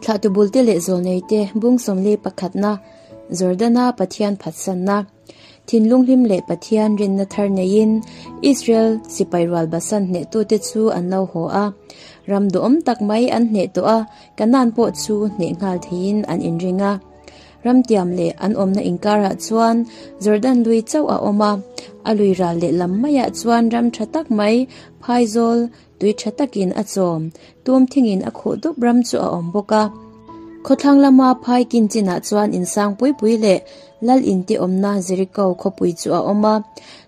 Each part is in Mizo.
Thlahtu bulte leh zawlneite bung sawmli pakhatna, Jordana Pathian phatsanna, thinlung hlim leh Pathian rinna thar neiin Israel sipai rual basan hnehtute chu an lo haw a. Ram duhawm tak mai an hneh tawh a, Kanaan pawh chu hneh nghal theiin an inring a. Ramtiam leh an awmna inkarah chuan Jordan lui chauh a awm a, a lui ral leh lam maiah chuan ram tha tak mai phaizawl tui tha takin a chawm, tum thingin a khuh dup ram chu a awm bawk a. Khawthlang lama phai kin chinah chuan insang pui pui leh lal inte awmna Jeriko khawpui chu a awm a.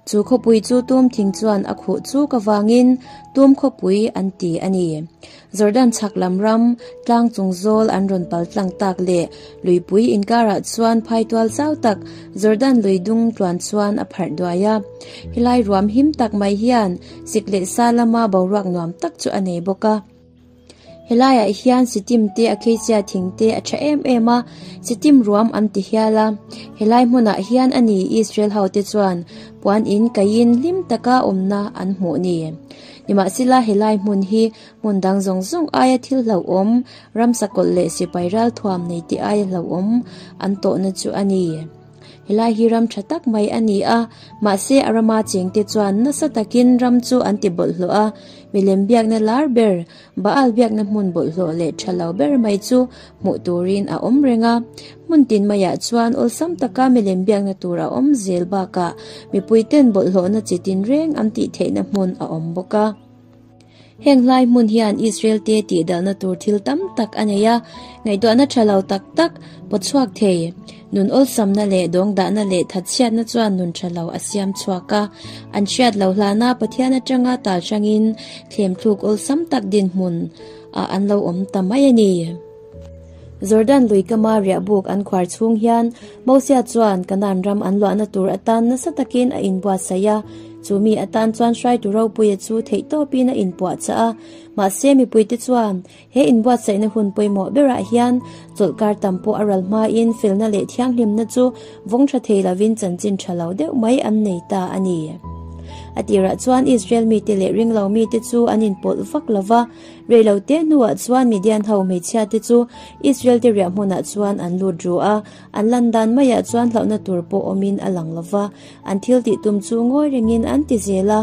Chu khawpui chu tum thing chuan a khuh chuk avangin tum khawpui an ti a ni. Jordan chhak lam ram, tlang chung zawl an rawn pal tlang tak leh luipui inkarah chuan phaitual zau tak Jordan lui dung tluan chuan a pharh duai a. Helai ruam him tak mai hian sik leh sa lama boruak nuam tak chu a nei bawk a. Helaiah hian sitim te acacia thing te a tha em em a, sitim ruam an ti hial a. Helai hmunah hian a ni Israel ho te chuan puan in kaiin hlim taka awmna an hmuh ni. Nimahsela helai hmun hi hmun dang zawng zawng aia thil hlauhawm, ramsa kawlh leh sipai ralthuam nei te aia hlauhawm an tawhna chu a ni. Helai hi ram tha tak mai a ni a, mahse a rama chengte chuan nasa takin ram chu an ti bawlhhlawh a, milem biakna lar ber, Baal biakna hmun bawlhhlawh leh tha lo ber mai chu hmuh turin a awm reng a. Hmun tin maiah chuan awlsam taka milem biakna tur a awm zel bakah mipuiten bawlhhlawhna chi tinreng an tih theihna hmun a awm bawk a. Heng hlai hmun hian Israel te tihdalhna tur thil tam tak a nei a, ngaihtuahna tha lo tak tak pawt chhuak thei. Nun awlsamna leh dawngdahna leh thatchhiatna chuan nun tha lo a siam chhuak a, an hriat lo hlana Pathian atanga tal hrangin thlemthluk awlsam tak dinhmun ah an lo awm ta mai a ni. Jordan lui kama riahbuk an khuar chhung hian Mosia chuan Kanaan ram an luahna tur atan nasa takin a inbuatsaih a, chu mi atan chuan hruaitu ropuia chu theihtawpin a inpuahchah a. Mahse mipuite chuan he inbuatsaihna hun pawimawh berah hian chawlhkar tam pawh a ral hmain felna leh thianghlimna chu vawng tha thei lovin chanchin tha lo deuh mai an nei ta a ni. A tirah chuan Israel mite leh ringlo mite chu an inpawlh vak lova, Rei lo te hnuah chuan Midian ho hmeichhia te chu Israel te riah hmunah chuan an lut ru a, an lan dan maiah chuan hlauhna tur pawh awmin a lang lo va, an thil tih tum chu ngawi rengin an ti zel a.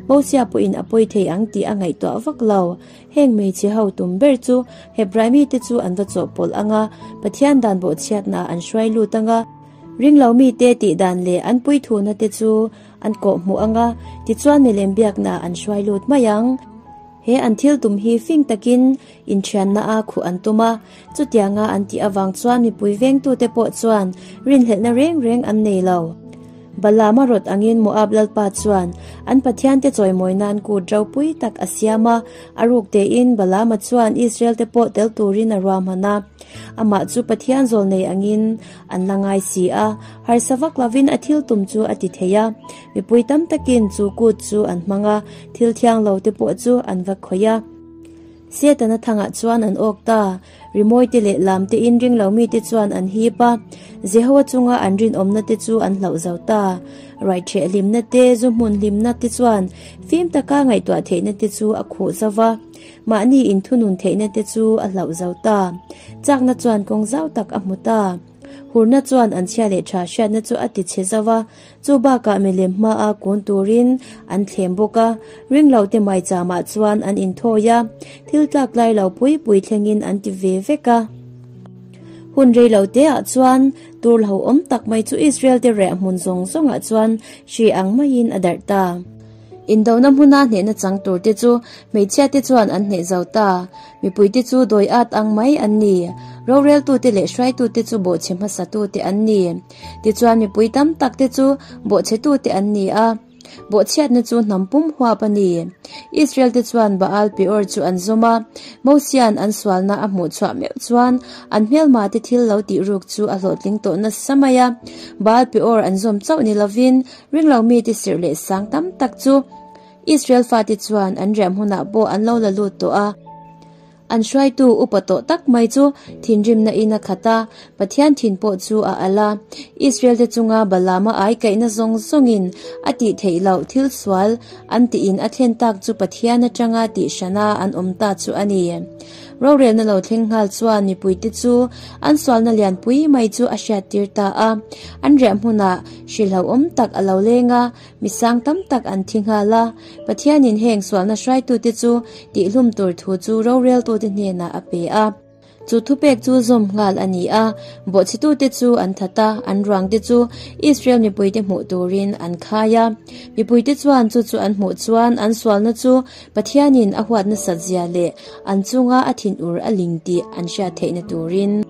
Mosia pawhin a pawi thei ang tih a ngaihtuah vak lo. Heng hmeichhe ho tum ber chu Hebrai mite chu an va chawhpawlh ang a, Pathian dan bawhchhiatnaah an hruai lut ang a, ringlo mite tih dan leh an puithuna te chu an kawhhmuh ang a, tichuan milem biaknaah an hruai lut mai ang. He an thil tum hi fing takin inthianna a khuh an tum a, chutianga an tih avang chuan mipui vengtute pawh chuan rinhlelhna reng reng an nei lo. Balaam a rawt angin Moab lalpa chuan an pathiante chawimawi nan kut ropui tak a siam a, a ruk tein Balaama chuan Israelte pawh tel turin a ruahman a. Amah chu Pathian zawl nei angin an la ngai si a, harsa vak lovin a thil tum chu a ti thei a. Mipui tam takin chu kut chu an hmang a, thil thiang lo te pawh chu an va khawih a. Setana thangah chuan an awk ta, rimawi te leh lam te in ring lo mite chuan an hip a, Jehoa chunga an rinawmna te chu an hlauh zo ta. Ruaitheh hlimna te, zu hmun hlimna te chuan fim taka ngaihtuah theihna te chu a khuh zo va, mahni inthunun theihna te chu a hlauh zo ta. Chakna chuan kawng zau tak a hmu ta. Hurna chuan an chhia leh tha hriatna chu a ti chhe zo va, chu bakah milem hmaa kun turin an thlem bawk a, ringlo te maicham-ah chuan an inthawi a, thil tlak lai lo pui pui thlengin an ti ve vek a. Hun rei lo teah chuan tur hlauhawm tak mai chu Israel te reh hmun zawng zawngah chuan hri ang maiin a darh ta. Indona hmuna hnehna chang tur te chu hmeichhia te chuan an hneh zo ta. Mipui te chu dawi at ang mai an ni. Roreltute leh hruaitute chu bawhchhe hmasatute an ni. Tichuan mipui tam tak te chu bawhchhetute an ni a. Bawhchhiatna chu hnam pum huap a ni. Israel te chuan Baal Peor chu an zawm a. Mosia'n an sualna a hmuh chhuah meuh chuan an hmelma te thil lo tih ruk chu a hlawhtling tawh nasa mai a. Baal Peor an zawm chauh ni lovin Ringlo mite sirh leh sang tam tak chu Israel fate chuan an riah hmunah pawh an lo la lut tawh a. An hruaitu upa tawh tak mai chu thinrimna in a khat a, Pathian thin pawh chu a al a. Israel te chunga Balaama ai kaihna zawng zawngin a tih theih loh thil sual an tiin a thlen tak chu Pathian atanga tih hrana an awm ta chu a ni. Rorelna lo thleng nghal chuan mipuite chu an sualna lianpui mai chu a hriattir ta a. An riah hmunah hrilhauhawm tak a lo leng a, mi sang tam tak an thi nghal a. Pathianin heng sualna hruaitute chu tihhlum tur thu chu roreltute hnenah a pe a. Chu thupek chu zawm nghal a ni a, bawhchhetute chu an that a, an ruangte chu Israel mipuite hmuh turin an khai a. Mipuite chuan chu chu an hmuh chuan an sualna chu Pathianin a huat nasat zia leh an chunga a thinur a ling tih an hriat theihna turin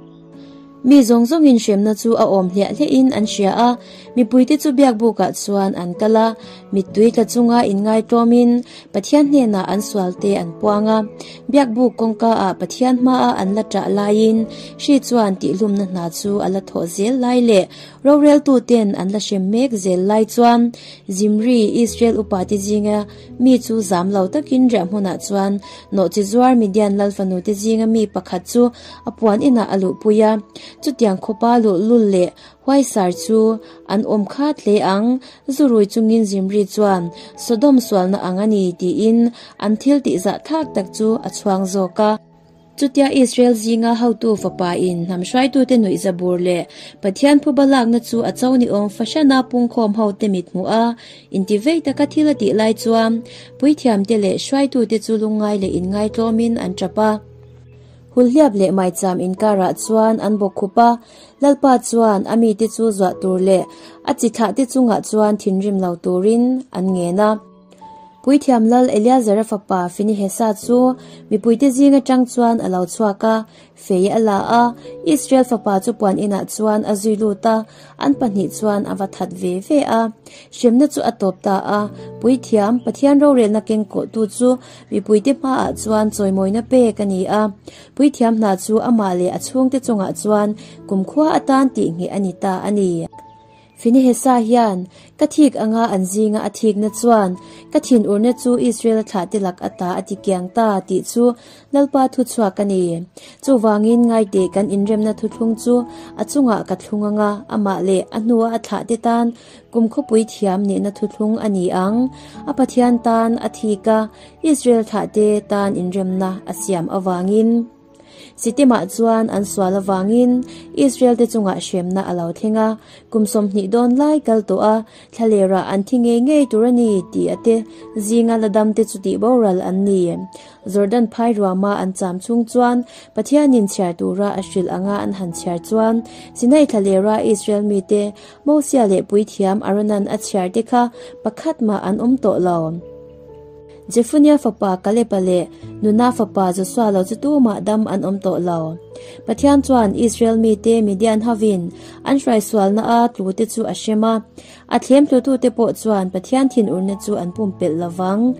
mi zawng zawngin hremna chu a awm hliah hliahin an hria a. Mipuite chu biakbukah chuan an kal a, mittui tla chunga inngaitawmin Pathian hnenah an sualte an puang a. Biakbuk kawngkaah Pathian hmaa an la ṭah laiin hri chuan tihlumna hna chu a la thawh zel lai leh roreltuten an la hrem mek zel lai chuan Zimri, Israel upate zinga mi chu zam lo takin riah hmunah chuan nawhchi zuar Midian lal fanute zinga mi pakhat chu a puan inah a luhpui a. Chutiang khawpa luhlul leh Huaisar chu an awm khat hle ang, zurui chungin Zimri chuan Sodom sualna ang a ni tiin an thil tihzah thlak tak chu a chhuang zawk a. Chutia Israel zinga hotu fapa in hnam hruaitute nuih zabur leh Pathian phuba lakna chu a cho ni awm fahrana pungkhawm hote mit hmuh a intivei taka thil a tih lai chuan puithiamte leh hruaitute chu lungngai leh inngaitlawmin an tap a. Hulhliap leh maicham inkarah chuan an bawkkhup a, Lalpa chuan a mite chu zuah tur leh a chi thlahte chungah chuan thinrim lo turin an ngen a. Puithiam Lal Eleazara fapa Finihesa chu mipuite zing atang chuan a lo chhuak a, fei a la a, Israel fapa chu puan inah chuan a zui lut a, an pahnih chuan a va that ve ve a. Hremna chu a tawp ta a, Puithiam, Pathian rorelna kengkawhtu chu mipuite hmaah chuan chawimawina pek a ni a. Puithiam hna chu amah leh a chhungte chungah chuan kumkhua atan tih ngheh a ni ta a ni. Finehesa hian ka thik anga an zinga a thikna chuan ka thinurna chu Israel thlahte lak ata a ti kiang ta tih chu Lalpa thuchhuak a ni. Chuvangin ngaiteh kan inremna thuthlung chu a chungah ka thlung anga amah leh a hnua a thlahte tan kum khawpui thiam nihna thuthlung a ni ang. A Pathian tan a thik a, Israel thlahte tan inremna a siam avangin Sitimah chuan an sual avangin Israel-te chungah hremna a lo thleng a, kum 20 dawn lai kal tawh a, thlalerah an thi ngei ngei tur a ni tih a te zinga la damte chu tih boral an ni. Jordan phai ruama an cham chhung chuan Pathianin chhiar tura a hrilh anga an han chhiar chuan Sinai thlalera Israel mite Mosia leh puithiam Aaronan a chhiar te kha pakhat mah an awm tawh lo. Jefunia fapa Kaleba leh Nuna fapa Josua lo chu tumah dam an awm tawh lo. Pathian chuan Israel mite Midian hovin an hruaisualna a tlute chu a hrem a. A thlem tlutute pawh chuan Pathian thinurna chu an pumpelh lovang.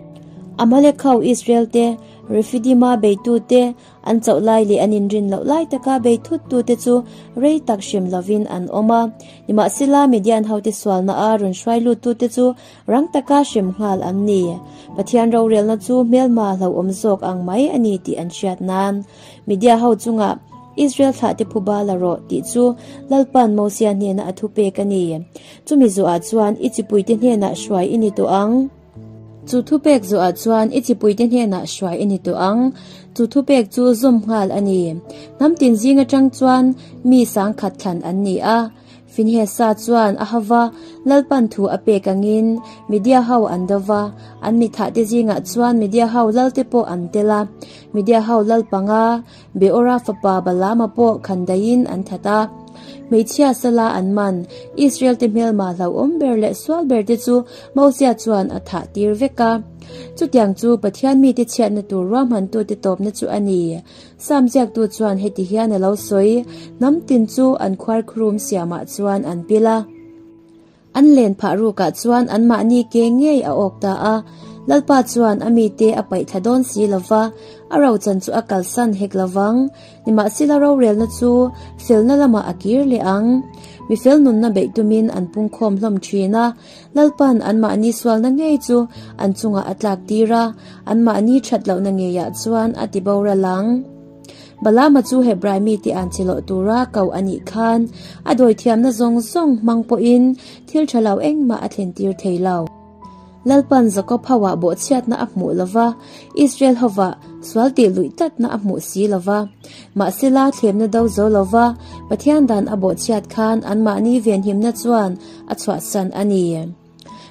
Amalek ho Israel te, Rephidima beitute, An chauh lai leh an inrin loh lai taka bei thuttute chu rei tak hrem lovin an awm a. Nimahsela, Midian hote sualna a rawn hruai luttute chu rang taka hrem nghal an ni. Pathian rorelna chu hmelma hlauhawm zawk ang mai a ni tih an hriat nan, Midia ho chungah Israel thlahte phuba la rawh tih chu Lalpa'n Mosia hnena a thupek a ni. Chumi zuah chuan i chipuite hnenah hruai i ni tawh ang. Chu thupek zawhah chuan i chipuite hnenah hruai i ni tawh ang. Chu thupek chu zawm nghal a ni. Hnam tin zing atang chuan mi sangkhat thlan an ni a. Finhesa chuan a hava Lalpan thu a pek angin Media ho an do va, an mithahte zingah chuan Media ho lalte pawh an tel a. Media ho lal panga Beora fapa Balaama pawh khandaiin an that a. Hmeichhia sala an man, Israel-te hmelma hlauhawm ber leh sual berte chu Mosia chuan a thah tir vek a. Chutiang chu Pathian mite chhiatna tur ruahmantute tawpna chu a ni. Sam ziaktu chuan heti hian a lo sawi, Hnam tin chu an khuarkhurum siamah chuan an pil a. An len phah rukah chuan anmahni ke ngei a awk ta a, Lalpa chuan a mite a paih thla dawn si lo va, a rochan chu a kalsan hek lo vang. Nimahsela rorelna chu felna lamah a kir leh ang. Mi fel nunna beih tumin an pungkhawm hlawm thin a, Lalpa'n anmahni sualna ngei chu an chungah a tlak tir a, anmahni that lohna ngeiah chuan a ti boral ang. Balaama chu Hebrai mite an che loh tura ko a nih khan a dawithiamna zawng zawng hmang pawhin thil tha lo engmah a thlentir thei lo. Lalpan Jakob hoah bawhchhiatna a hmuh lo va, Israel hovah sual tih luih tlatna a hmuh si lo va. Mahsela thlemna do zo lo va, Pathian dan a bawhchhiat khan anmahni venhimna chuan a chhuahsan a ni.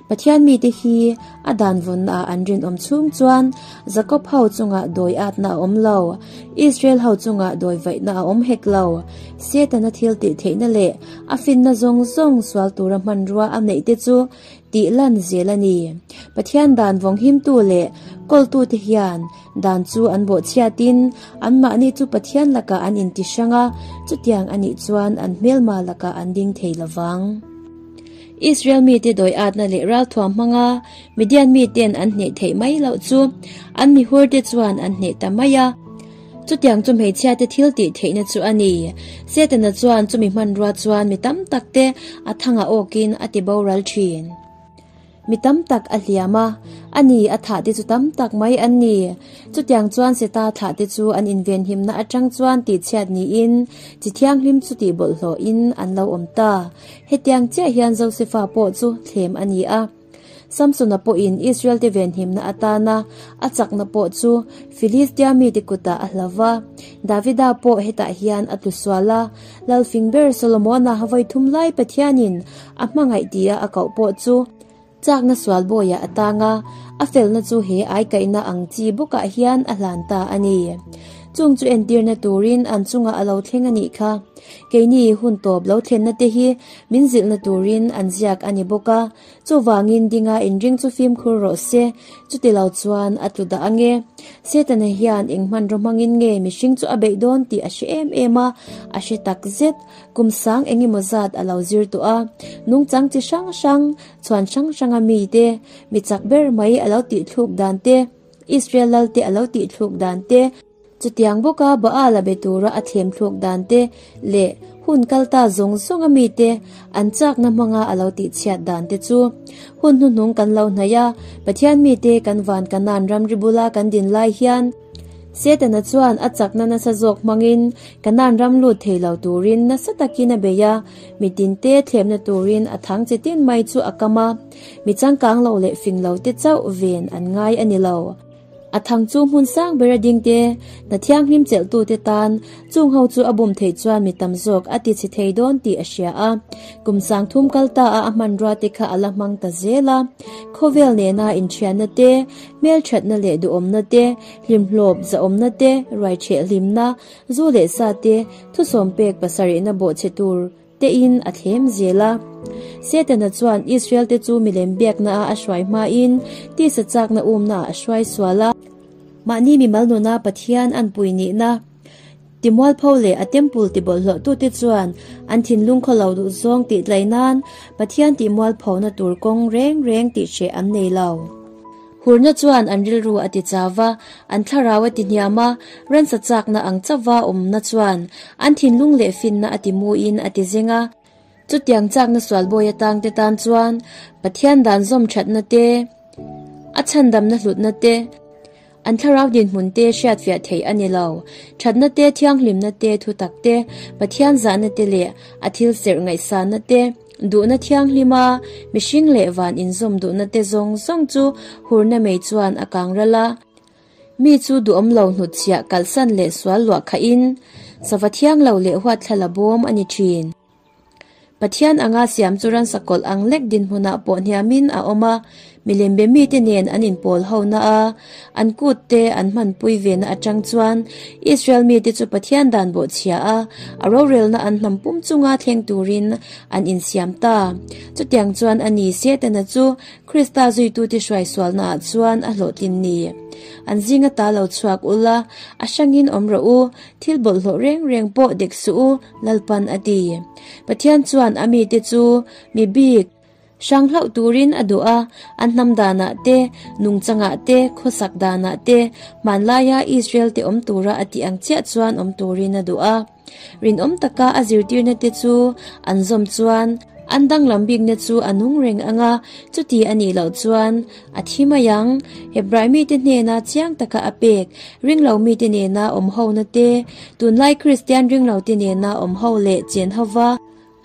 Pathian mite hi a dan vawnnaah an rinawm chhung chuan Jakob ho chungah dawi atna a awm lo, Israel ho chungah dawi vaihna a awm hek lo. Setana thil tih theihna leh a finna zawng zawng sual tura hmanrua a neih te chu tih lan zel a ni. Pathian dan vawng himtu leh kawltute hian dan chu an bawhchhiatin anmahni chu Pathian lakah an inti hrang a, chutiang a nih chuan an hmelma lakah an ding thei lo vang. Israel mite dawi atna leh ralthuam hmanga Midian miten an hneh theih mai loh chu an mihurte chuan an hneh ta mai a. Chutiang chu hmeichhiate thil tih theihna chu a ni. Setana chuan chumi hmanrua chuan mi tam takte a thanga awkin a ti boral thin. Mi tam tak a hliam a, a ni a thahte chu tam tak mai an ni. Chutiang chuan Seta thlahte chu an invenhimna atang chuan tihchhiat niin chi thianghlim chu tih bawlhhlawhin an lo awm ta. Hetiang chiah hian Josefa pawh chu thlem a ni a. Samsona pawhin Israel-te venhimna atana a chakna pawh chu Filistia mite kutah a hlo va. Davida pawh hetah hian a tlu sual a, Lalfing ber Solomona vawi thum lai Pathianin a hmangaih tia a koh pawh chu chakna sual bawiah a tang a, a felna chu he aikaihna ang chi bawkah hian a hlan ta a ni. Chung chu entirna turin an chungah a lo thleng a nih kha. Keini hun tawp lo thlenna te hi min zilhna turin an ziak a ni bawk a, chuvangin dinga inring chu fimkhur rawh se, chuti lo chuan a tlu dah ange. Setana hian eng hmanraw hmangin nge mihring chu a beih dawn tih a hre em em a, a hre tak zet. Kum sang eng emaw zat a lo zir tawh a, nungchang chi hrang hrang, chhuan hrang hranga mite, mi chak ber mai a lo tihthluk dan te, Israel lalte a lo tihthluk dan te, Chutiang bawka Baal a be tura a thlemthluk dan te leh hun kal ta zawng zawnga mite an chakna hmanga a lo tihchhiat dan te chu hun hnuhnung kan lo hnaih a, Pathian mite kan van Kanaan ramri bula kan din lai hian Setana chuan a chakna nasa zawk hmangin Kanaan ram lut thei lo turin nasa takin a bei a, mi tinte thlemna turin a thang chi tin mai chu a kam a, mi changkang lo leh fing lo te chauh ven an ngai a ni lo. A thang chu hmun sang ber a ding te, hna thianghlim chelhtute tan chung ho chu a bum theih chuan mi tam zawk a ti chhe thei dawn tih a hria a. Kum sang thum kal ta a a hmanrua te kha a la hmang ta zel a. Khawvel nena inthianna te, hmelthatna leh duhawmna te, hlimhlawp zahawmna te, ruaichheh hlimna, zu leh sa te, thusawm pek pasarihna bawhchhe tur, tein a thlem zel a. Setana chuan Israel-te chu milem biaknaah a hruai hmain tisa chakna umnaah a hruai sual a. Mahni mimal nuna Pathian an pui nihna timualpho leh a temple tibawlhhlawhtute chuan an thinlung khaw lo duh zawng tih tlai nan Pathian tihmualphona tur kawng reng reng tih hreh an nei lo. Hurna chuan an rilru a ti chau va, an thlarau a ti hniam a, ransa chakna ang chauva awmna chuan an thinlung leh finna a ti muin a ti zeng a. Chutiang chakna sualbawi atangte tan chuan Pathian dan zawm thatna te, a chhandamna hlutna te, an thlarau dinhmun te hriatfiah theih a ni lo. Thatna te, thianghlimna te, thutak te, Pathian zahna te leh a thil serh ngaihsanna te, Duhna thianghlima mihring leh van inzawm duhna te zawng zawng chu hurna mei chuan a kang ral a. Mi chu duhawm lo hnutchhiah kalhsan leh sual luah khahin sava thiang lo leh huatthla la bawm a ni thin. Pathian anga siam chu ransakawlh ang lek dinhmunah pawh hniamin a awm a, Milem be mite nen an inpawl ho na a, an kut te an hmanpui ve na atang chuan Israel mite chu Pathian dan bawhchhia a, a rorelna an hnam pum chunga thleng turin an insiam ta. Chutiang chuan a ni Setana chu Krista zuitute hruaisualna ah chuan a hlawhtlin ni. An zinga ta lo chhuak ula, a hrangin awm rawh u, thil bawlhhlawh reng reng pawh dek suh u, Lalpan a ti. Pathian chuan a mite chu mi bik, Hrang hlauh turin a duh a, an hnam danah te, nungchangah te, khawsak danah te, hmanlaia Israel te awm tura a tih ang chiah chuan awm turin a duh a. Rinawm taka a zirtirna te chu an zawm chuan an danglam bikna chu a nung reng ang a, chuti a nih loh chuan a thi mai ang. Hebrai mite hnena chiang taka a pek, ringlo mite nena awm hona te, tunlai Kristian ringlo te nena awm ho leh chen hova,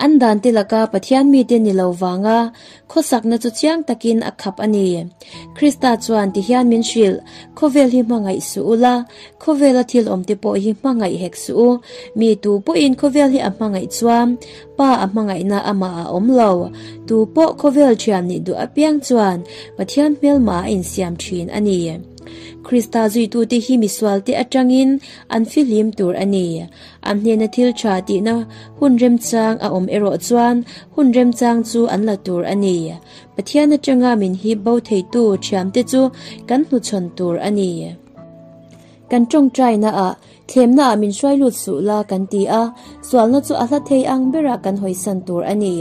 An dante laka Pathian mite ni lo vanga khawsakna chu chiang takin a khap a ni. Krista chuan tihian min hrilh, Khawvel hi hmangaih suh ula, khawvela thil awmte pawh hi hmangaih hek suh u. Mi tu pawhin khawvel hi a hmangaih chuan Pa a hmangaihna amah a awm lo. Tu pawh khawvel thian nih duh apiang chuan Pathian hmelma a insiam thin a ni. Krista zuitute hi misualte atangin an fihlim tur a ni. An hnena thil tha tihna hun remchang a awm erawh chuan hun remchang chu an la tur a ni. Pathian atanga min hip bo theitu thiamte chu kan hnuchhawn tur a ni. Kan tawngtaina ah thlemna ah min hruai lut suh la kan ti a, sualna chu a hla thei ang berah kan hawisan tur a ni.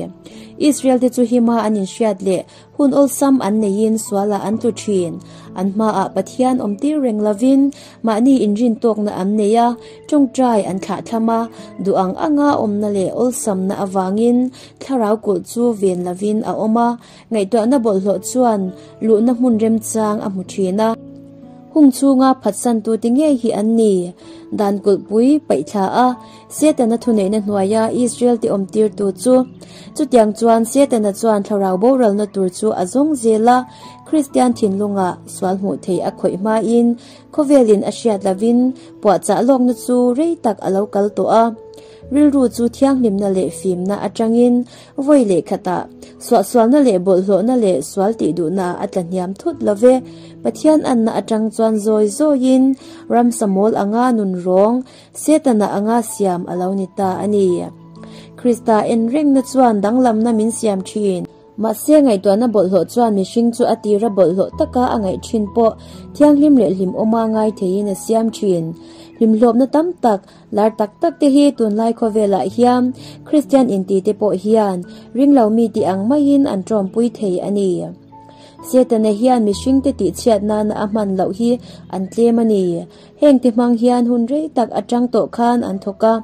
Israel te chu hima an inhriat leh Hun awlsam an neiin sualah an tlu thin. An hmaah Pathian awm tir reng lovin mahni inrin tawkna an nei a, tawngtai an thlahthlam a, duh ang anga awmna leh awlsamna avangin thlarau kulh chu ven lovin a awm a, ngaihtuahna bawlhhlawh chuan luhna hmun remchang a hmu thin a. Hung chhunga phatsantute ngei hi an ni. Dan kulhpui paihthla a, Setana thuneihna hnuaia Israel te awmtirtu chu. Chutiang chuan Setana chuan thlarau boralna tur chu a zawng zel a, Kristian thinlunga sual hmuh theih a khawih hmain khawvelin a hriat lovin puahchah lawkna chu rei tak a lo kal tawh a. Rilru chu thianghlimna leh fimna atangin Vawi leh khatah, suahsualna leh bawlhhlawhna leh sual tih duhnaah a tla hniam thut lo ve. Pathian anna atang chuan zawi zawiin ramsa mawl anga nun rawng, Setana anga siam a lo ni ta a ni. Krista en rengna chuan danglamna min siam thin. Mahse, ngaihtuahna bawlhhlawh chuan mihring chu a tira bawlhhlawh taka a ngaih thin pawh thianghlim leh hlimawma ngai theiin a siam thin. Hlimhlawpna tam tak, Lar tak tak te hi tunlai khawvelah hian Kristian inti te pawh hian ringlo mi tih ang maiin an tawmpui thei a ni. Setana hian mihringte tihchhiat nana a hman loh hi an tlem a ni. Heng te hmang hian hun rei tak atang tawh khan an thawk a.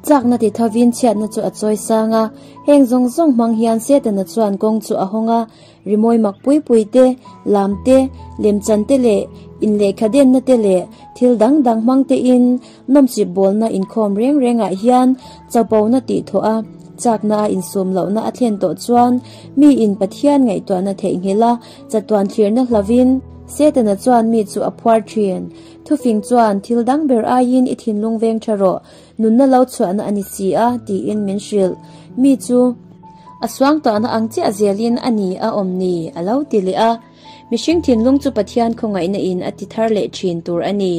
Chakna ti thovin chhiatna chu a chawi sang a. Heng zawng zawng hmang hian Setana chuan kawng chu a hawng a. Rimawi mak pui pui te, lam te, lemchan te leh inlehkhadenna te leh thil dang dang hmang tein nawmchip bawlna inkhawm reng rengah hian chapona tih thawh a, chakna a insum lohna a thlen tawh chuan miin Pathian ngaihtuahna theihnghilh a, chatuan thlirna hlavin Setana chuan mi chu a phuar thin. Thufing chuan thil dang ber aiin i thinlung veng tha rawh, Nunna lo chhuahna a ni si a, tiin min hrilh. Mi chu a suangtuahna ang chiah zelin a ni a awm ni, a lo ti leh a. Mihring thinlung chu Pathian khawngaihna in a ti thar leh thin tur a ni.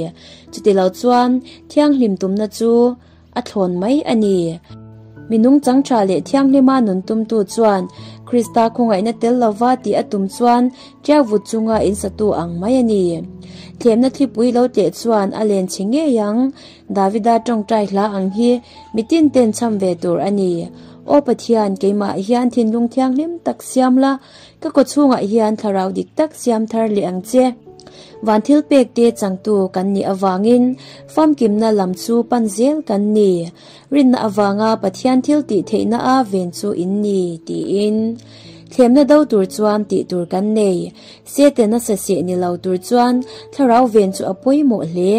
Chutilo chuan thianghlim tumna chu a thlawn mai a ni. Mi nungchang tha leh thianghlima nun tumtu chuan Krista khawngaihna tel lova tih a tum chuan Tiau vut chunga insatu ang mai a ni. Thlemna thlipui lo tleh chuan a len chhe ngei ang. Davida tawngtai hla ang hi mitin ten cham ve tur a ni. Aw Pathian, keimah hian thinlung thianghlim tak siam la, ka kawchhungah hian thlarau dik tak siam thar leh ang che. Van thil pek te changtu kan nih avangin famkimna lam chu pan zel kan ni. Rinna avanga Pathian thil tih theihna a ven chu in ni, tiin. Thlemna do tur chuan tih tur kan nei. Setana saseh ni lo tur chuan thlarau ven chu a pawimawh hle.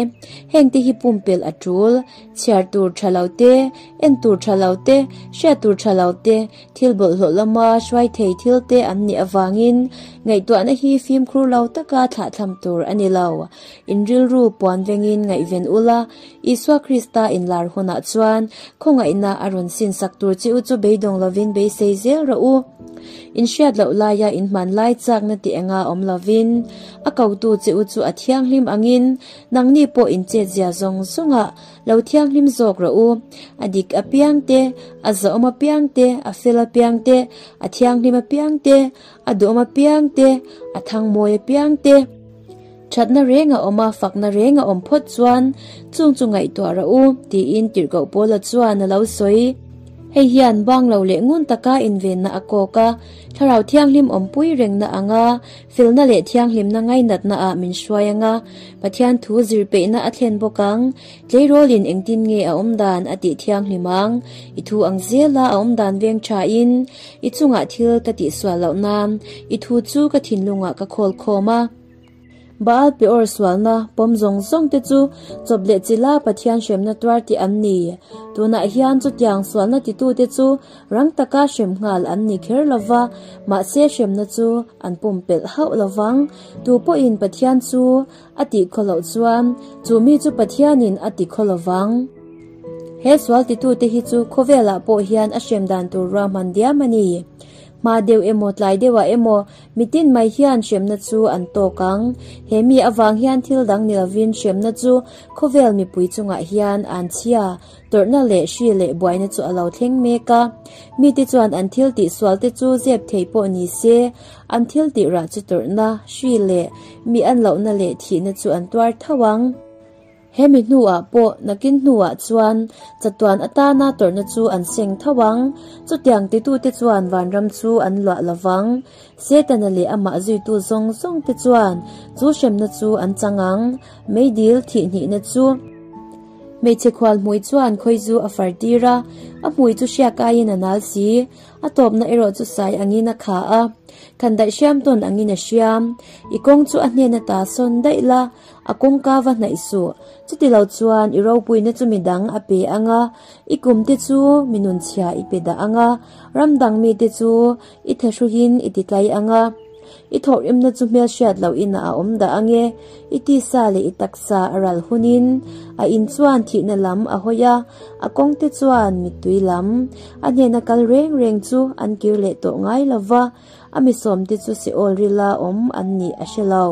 Hengte hi pumpelh a tul. Chhiar tur tha lo te, en tur tha lo te, hriat tur tha lo te, thil bawlhhlawh lama hruai thei thil te an nih avangin ngaihtuahna hi fimkhur lo taka thlahthlam tur a ni lo. In rilru puan vengin ngaihven ula, Isua Krista inlar hunah chuan khawngaihna a rawn sinsak tur che u chu beidawng lovin beisei zel rawh u. In hriat loh laia in hman lai chakna tih enga awm lovin, a kotu che u chu a thianghlim angin nangni pawh in chetzia zawng zawngah lo thianghlim zawk rawh u. A dik apiang te, a zahawm apiang te, a fel apiang te, a thianghlim apiang te, a duhawm apiang te, a thangmawi apiang te. Thatna reng a awm a, fakna reng a awm phawt chuan chung chu ngaihtuah rawh u, tiin Tirhkoh Paula chuan a lo sawi. Hei hian bang lo leh ngun taka invenna a kawk a, Thlarau Thianghlim awmpui rengna anga felna leh thianghlimna ngainatna ah min hruai anga Pathian thu zir peihna a thlen bawk ang. Tleirawlin engtin nge a awm dan a tih thianghlim ang? I thu ang zela a awm dan veng thain i chungah thil ka tihsual loh nan i thu chu ka thinlungah ka khawl khawm a. Baal Peor sualna pawm zawng zawng te chu chawp leh chila Pathian hremna tuar tih an ni. Tunah hian chutiang sualna titute chu rang taka hrem nghal an ni kher lova, mahse hremna chu an pumpelh hauh lovang. Tu pawhin Pathian chu a tih khaw loh chuan chu mi chu Pathianin a ti khaw lovang. He sual titute hi chu khawvelah pawh hian a hrem dan tur ruahman diam a ni. Hma deuh emaw tlai deuhah emaw mitin mai hian hremna chu an tawk ang. He mi avang hian thil dang ni lovin hremna chu khawvel mipui chungah hian an chhia, tawrhna leh hri leh buaina chu a lo thleng mek a. Mite chuan an thil tihsual te chu zep thei pawh ni se, an thil tih rah chu tawrhna, hri leh mi an lohna leh thihna chu an tuar tho ang. He mi hnuah pawh nakin hnuah chuan chatuan atana tawrhna chu an seng tho ang. Chutiang titute chuan vanram chu an luah lovang. Setana leh amah zuitu zawng zawngte chuan chu hremna chu an chang ang. Meidil thihhnihna chu. Hmeichhe khual hmui chuan khawizu a far tir a, a hmui chu hriak aiin a nal si. A tawpna erawh chu sai angin a kha a, khandaih hriam tawn angin a hriam. I kawng chu a hnen ata sawn daih la, a kawngka va hnaih suh. Chuti lo chuan i ropuina chu midang a pe ang a, i kumte chu mi nunchhia i pe dah ang a, ram dang mite chu i thehruhin i titlai ang a. I thawhrimna chu hmelhriat loh inah a awm dah ang e. I tisa leh i taksa a ral hunin a in chuan thihna lam a hawi a, a kawngte chuan mittui lam a hnena kal reng reng chu an kir leh tawh ngai lo va, a misawmte chu Seol rila awm an nih a hre lo.